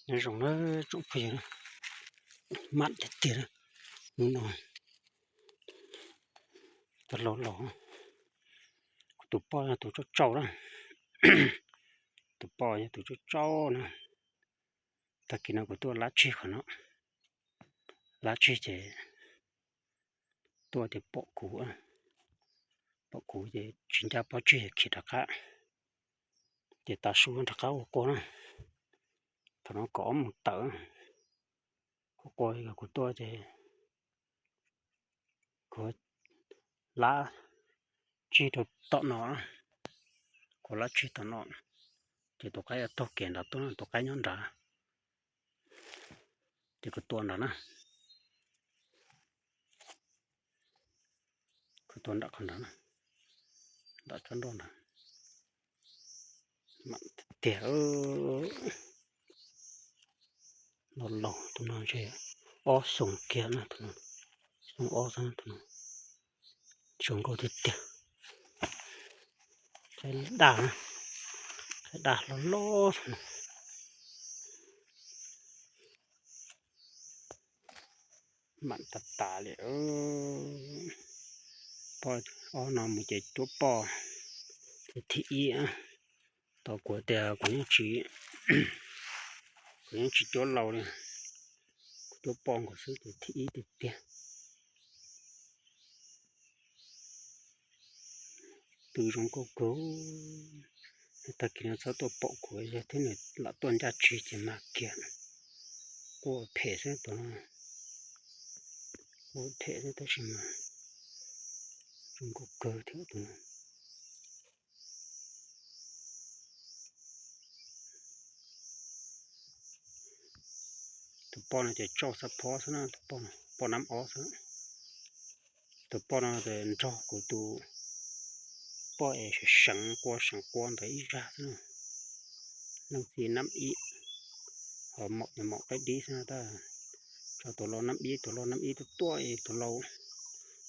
Nyob zoo na tsoom phooj ywg, mam tiag tiag na, hnub no tag los los, kuv tus poj yog tus tsauj tsauj na, tus poj yog tus tsauj tsauj na. Tag kis no kuv tuaj lab tsig qhov no, lab tsig ces tuaj ces pom kuv, pom kuv ces tsis ncaj pob tsig khiav rov qab, ces tav su rov qab ua qua na. Thaum no kom ob mus tawm, qua qua kuv tuaj ces kuv lab tsig rau tom no, kuv lab tsig tom no, ces tus qaib yuav taug kev nrad tuaj, tus qaib nyob nrad, ces kuv tua nrad na. Kuv tua nram qhov nrad, nram tsob nroj nrad. Tiag, los laus tus no ntshe ob xyoos kiag na, tus no xyoo ob xwb, tus no zoo nkauj tiag tiag. Qaib daj, qaib daj loj loj no. Mam tas tas li. Poj ob no mus ces cuab poj ces thib ib. Tau kuv tias kuv yeej tsis, kuv yeej tsis cuab laus li, kuv cuab poj nkaus xwb ces thib ib tiag tiag. Tw zoo nkauj kawg. Tag kis no txhob tuaj pom kuv, yog thiab nws lam tuaj ncaj tsig ces mag kiag. Quaj phem xwb tus no, quaj phem xwb tab sis mas zoo nkauj kawg thiab tus no. Tus poj no ces tsauj xab phob xwb na, tus poj no poj nab ob xwb. Tus poj no nrog kuv tus poj es seev qua seev qua ntawd ib zaj xwb na. Leej txiv nab ib, ho maum ces maum qaib dib xwb na tab. Tso tus lau nab ib, tus lau nab ib tuaj tuaj es tus lau,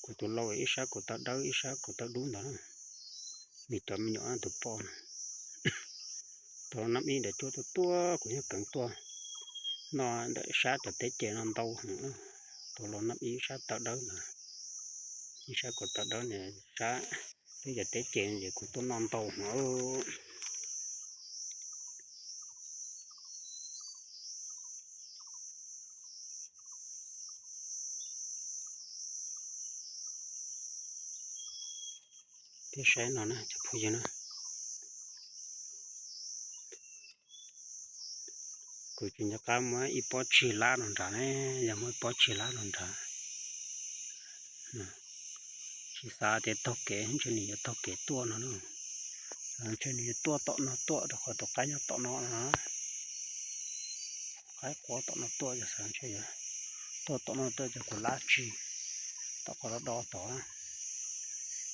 kuv tus lau ib sab kaum tawv dawb ib sab kaum tawv dub ntawd na. Nws cov me nyuam tus poj no, tus lau nab ib ntawd cuab tuaj tuaj kuv nyob keev tuaj noj ntawm sab cov teb ces no ntau heev. Tus lau nab ib sab tawv dawb ntawd, ib sab kaum tawv dawb ntawd sab, twb cov teb ces es kuv tuaj noj ntau heev. Peb saib no na cov phooj ywg na, kuv tsis nco qab muab ib pob tsig lab no nrad ne, yog muab ib pob tsig lab no nrad. Tsis xav tias taug kev, ntshe nws yuav taug kev tuaj no na. Ntshe nws yuav tuaj tom no tuaj rau qhov tus qaib nyob tom no no. Qaib quaj tom no tuaj ces xav ntshe yuav tuaj tom no tuaj ces kuv lab tsig tom qhov do do tod.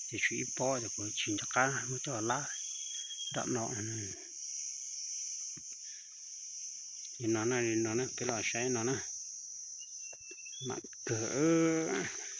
Ces tshuav ib pob ces kuv tsis nco qab muab coj lab nram no. Li no na, li no na, peb los saib no na. Mam kawg.